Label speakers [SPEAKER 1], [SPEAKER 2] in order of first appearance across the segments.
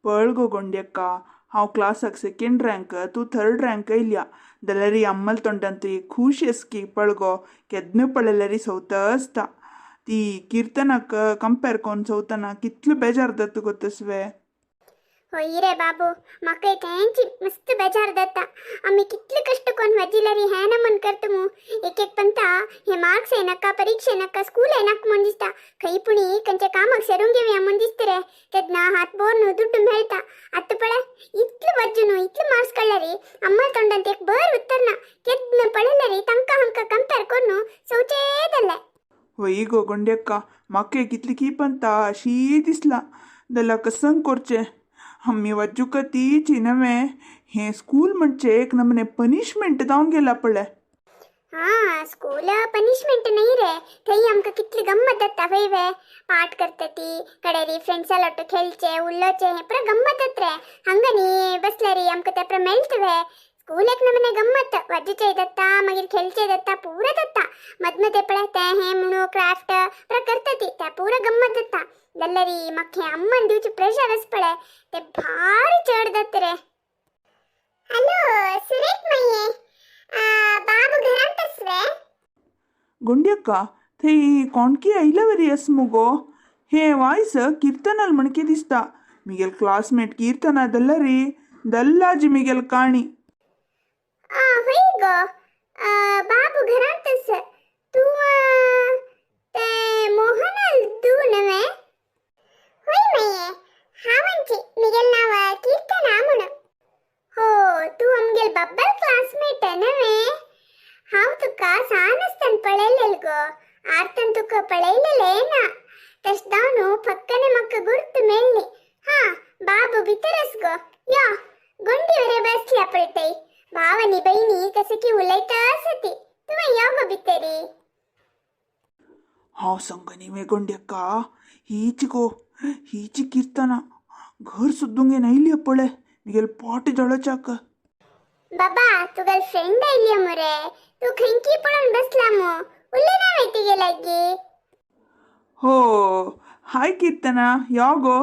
[SPEAKER 1] पळ गो गोंड्यक्का, हांव क्लासाक second rank, तूं थर्ड रँक येयल्या जाल्यार अम्मल तोंडांत एक खुश एसकी पळगो केन्ना पळयल्यार सवता आसता. ती किर्तनाक कंपेर कोन्न सवतना कितलो बेजार जाता गो तसवे.
[SPEAKER 2] होय रे बाबू, म्हाका तेंची मस्त बेजार जाता. आमी कितले कश्ट कोन्न वाजिल्यारी हें ना म्हण करता मू. एक एक पंता हे मार्क्स येनाका, परीक्षा येनाका, स्कूल येनाका म्हूण दिसता. खंय पुणी खंयच्या कामाक सेरून घेवया म्हूण दिसता रे. तेन्ना हात बोर दुड्डू मेळटा. आतां पळय इतले वाजून इतले मार्क्स काडल्यारी अम्मा तोंडांत एक बर उत्तर ना. केन्ना पळयल्यारी तांकां हांकां कंपेर करून सवचे जालें.
[SPEAKER 1] होय गो गोंड्यक्का, म्हाका कितली की पंता अशी दिसला जाल्यार कसंग करचें. आमी वाजुका तीची नवें हें स्कूल म्हणजे एक नमने पनिशमेंट जावन गेला पळय.
[SPEAKER 2] हा, स्कूल पनिशमेंट नाही रे. थंय आमकां कितली गम्मत जाता वय वे. पाठ करता ती कडेरी फ्रेंड्सा लोट खेळचे उलोवचे हें पुरा गम्मत जाता रे. हांगा न्ही बसल्यारी आमकां तें पुरा मेळटा वे. स्कूल एक नमने गम्मत, वाजूचें जाता, मागीर खेळचें जाता, पुरा जाता. मदमे ते पळय तें हें म्हणू क्राफ्ट पुरा करता ती तें पुरा गम्मत जाता. जाल्यारी म्हाका हें अम्मान दिवचें प्रेशर आसा पळय तें भारी चड जाता रे. हॅलो सुरेख माये, बाबू घरांत आसवे?
[SPEAKER 1] गोंड्यक्का, थंय कोणकी आयल्या वरी आस मुगो. हें वायस किर्तनाल म्हणके दिसता. मिगेल क्लासमेट कीर्तना दल्लरी दल्लाजी मिगेल काणी.
[SPEAKER 2] हय गो, बाबू घरांत आसा. तूं तें मोहनाल तूं नवें? हय माये, हांव मिगेल नांव कीर्तना म्हणून. हो, तूं आमगेल बब्बल क्लासमेट नवें? हांव तुका सान आसतना पळयलेल गो, आर्तन तुका पळयलेलें ना. तशें जावन पक्कने म्हाका गुर्त मेळ्ळी. हा, बाबू भितर आस गो, यो. गोंडी वरे बसल्या पळय, भाव आनी बहिणी कशें की उलयता आसा ती. तुवें यो गो भितरी.
[SPEAKER 1] हांव संगनी वे गोंड्यक्का, हीच गो हीच कीर्तना घर सुद्दूंक येयली पळय मिगेल पोट जळोचाक.
[SPEAKER 2] बाबा, तुगेल फ्रेंड आयली मुरे. तूं खंयकी पळोवन बसला मू, उलयना वे तिगे लागीं?
[SPEAKER 1] हो, हाय कीर्तना, यो गो.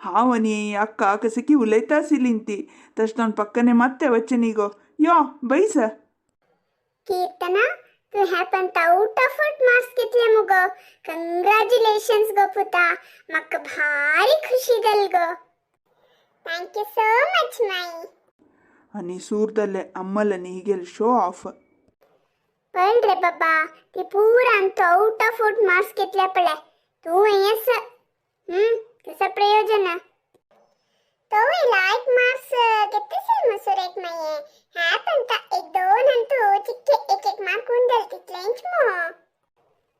[SPEAKER 1] हांव आनी अक्का कशें की उलयता आशिल्ली ती, तशें जावन पक्कने मात्ते वचनी गो. यो बैस.
[SPEAKER 2] कीर्तना, तूं ह्या पंता आउट ऑफ आउट मार्क्स घेतले मुगो. कंग्रॅच्युलेशन्स गो पुता, म्हाका भारी खुशी जाली गो. Thank you so much माई.
[SPEAKER 1] आनी सूर जालें अम्मल आनी हिगेल शो ऑफ.
[SPEAKER 2] पळ रे बाबा, ती पुरा Antu out of out marks घेतले पळय, तूं हेंच कसं प्रयोजन? तोय लायक मार्क्स घेतशील मग सुरेख माये. ह्या पंता एक दोन अंतू चिक्के एक एक मार्क उंदल तितलेंच मो.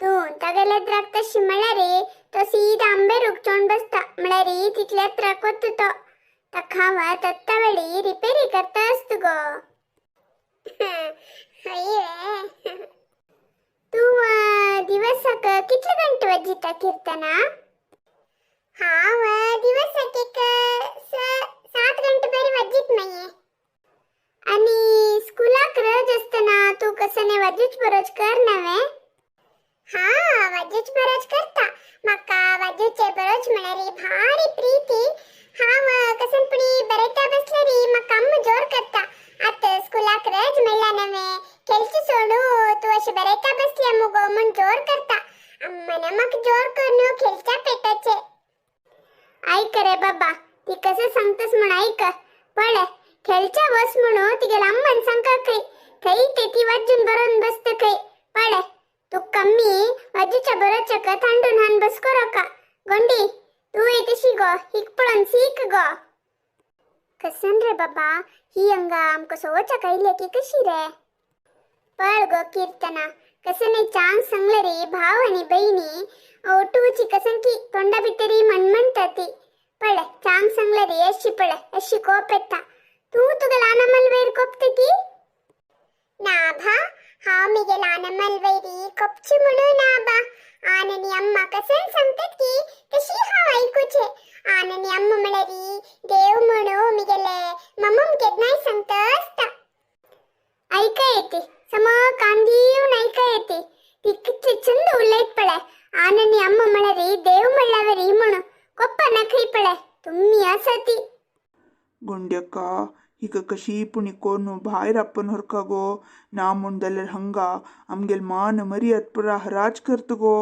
[SPEAKER 2] तूं तागेले द्राक तशी म्हळ्यार तो सीधा आंबे रुख बसता, म्हळ्यार तितल्या त्राक वता तो. ताका हांव तत्ता वेळी रिपेरी करता आसता गो. हय रे. तूं दिवसाक कितले गंटे वाजिता कीर्तना? हांव दिवसाक एक 7 गंटे बरी वाजीत माये. आनी स्कुलाक रज आसतना तूं कसने वाजूच बरोज कर नवें? हा, वाजूच बरोज करता. म्हाका वाजूचे बरोज म्हळ्यार भारी प्रीती. हांव कसन पुणी बरयता बसल्यारी म्हाका अम्मा जोर करता, आतां स्कुलाक रज मेळ्ळा नवें, खेळचे सोडू तूं अशें बरयता बसल्या मुगो म्हूण जोर करता. अम्मान म्हाका जोर करून खेळच्या पेटाचे. आयक रे बाबा, ती कसं सांगतस म्हण ऐक. पळे खेळच्या बस म्हणून तिगेल अम्मान सांगका खंय थंय ते ती वाजून बरोवन बसता खंय. पळे तू कम्मी वाजूच्या बरोचक थांडून हान बस करोका. गोंडी, तू येतशी गो, हिक पळोवन सीक गो. कसन रे बाबा, ही अंगा आमकां सोवच्या आयल्या की कशी रे? पळ गो कीर्तना, कसं नाही चांग सांगलं रे भाव आणि बहिणी ओटूची कसन की तोंडा भितरी म्हणता ती. पळे चांग सांगलं रे अशी पळे अशी कोप येता. तूं तुगे ल्हान वयर कोपता की ना भा? हांव मिगे ल्हान वयरी कोपची म्हणून ना बा. आननी अम्मा कसन सांगतात की तशी हांव आयकुचें. आननी अम्मा म्हळ्यारी देव म्हणू मिगेले मम्म केन्नाय सांगता आसता. ऐका येते, सम कान दिवन ऐका येते. ती कितली चंद उलयत पळय. आननी अम्मा म्हळ्यारी देव म्हणल्यावरी म्हणू कोप्पा ना खंय पळय तुम्ही आसा ती.
[SPEAKER 1] गुंड्यक्का हिका कशी पुणी कोन्न भायर आपोवन व्हरका गो, ना म्हूण जाल्यार हंगा आमगेल मान मर्याद पुरा हराज करता गो.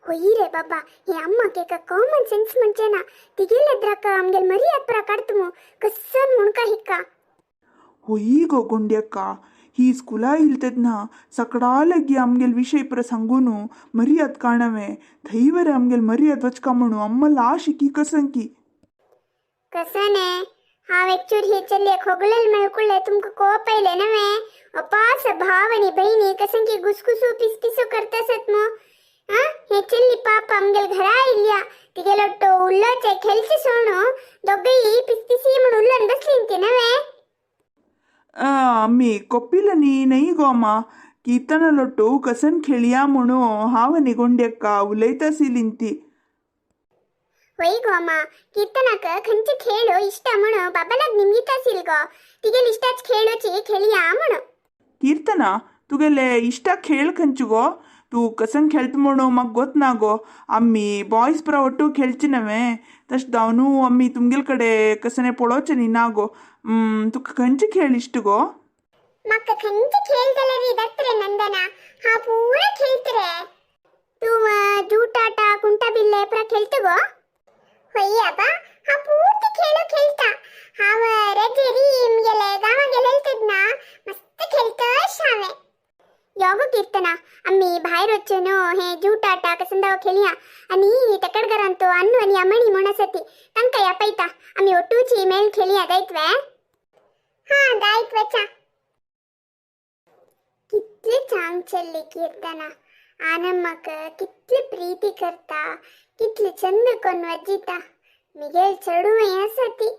[SPEAKER 2] होई रे बाबा, हे अम्माक एका कॉमन सेन्स म्हणचे ना. तिगेले द्राक आमगेल मर्याद पुरा काडत मू कसन म्हणका हिका.
[SPEAKER 1] होई गो गुंड्यक्का, ही स्कुला येयली तेन्ना सकडा लागीं आमगेल विशय पुरा सांगून मर्याद काणवे थंय वरे आमगेल मर्याद वचका म्हणून अम्मल आशिकी कसंकी.
[SPEAKER 2] कसने हांव एकचूर ही चलयेक होगळेल मेळकुळे तुमकां कोप आयले नवे? अपास भाव आनी भयणी कसंकी घुसघुसू पिसपिसू करतासत मू. आ हे चल्ली पाप आमगेल घरा आयल्या, तिगेलो तो उल्लोचे खेळचे सोणू दोगय पिसपिसी म्हूण उलोवन बसलीं ती नवे?
[SPEAKER 1] आमी कोपिलनी न्हय गो अम्मा, कीर्तनालोट्टू कसन खेळया म्हणू हांव आनी गुंड्यक्का उलयतासिलीं ती.
[SPEAKER 2] होय गो अम्मा, कीर्तनाक खंयचे खेळ इश्ट म्हणू बाबालाक निमगितासील गो, तिगेल इश्टाच खेळोची खेळया म्हणू.
[SPEAKER 1] कीर्तना, तुगेले इश्टा खेळ खंयचे गो? तूं कसन खेळटा म्हणू म्हाका गोत ना गो. आमी बॉयज पुरा ಒಟ್ಟು खेळचे नवे, तशें जावन आमी तुमगेले कडेन कसने पळोवचें न्ही ना गो. तुका खंयचे खेळ इश्ट गो?
[SPEAKER 2] म्हाका खंयचे खेळ जाल्यार जाता रे नंदना, हांव पुरा खेळत रे. तूं जूटाटा कुंटा बिल्ले पुरा खेळत गो? होय आबा, हांव पूर्ती खेळ खेळटा. हांव रजेरी म्हगेले गांवां गेलेले तेन्ना मस्त खेळटा हांवें. यो गो कीर्तना, आमी भायर वचून हे जूटाटा कसंदाव खेळया आनी तेकडघरांत अन्नू आनी अमणी म्हूण आसा ती तांकां आपयता, आमी ಒಟ್ಟೂಚಿ ಮೇಲ್ खेळया जायत वे? हां जायत वचा. कितली चांग चल्ली कीर्तना, आनम्माक कितली प्रीती करता, कितली चंद कोन्न वजिता. मिगेल चेडूं आसा ती.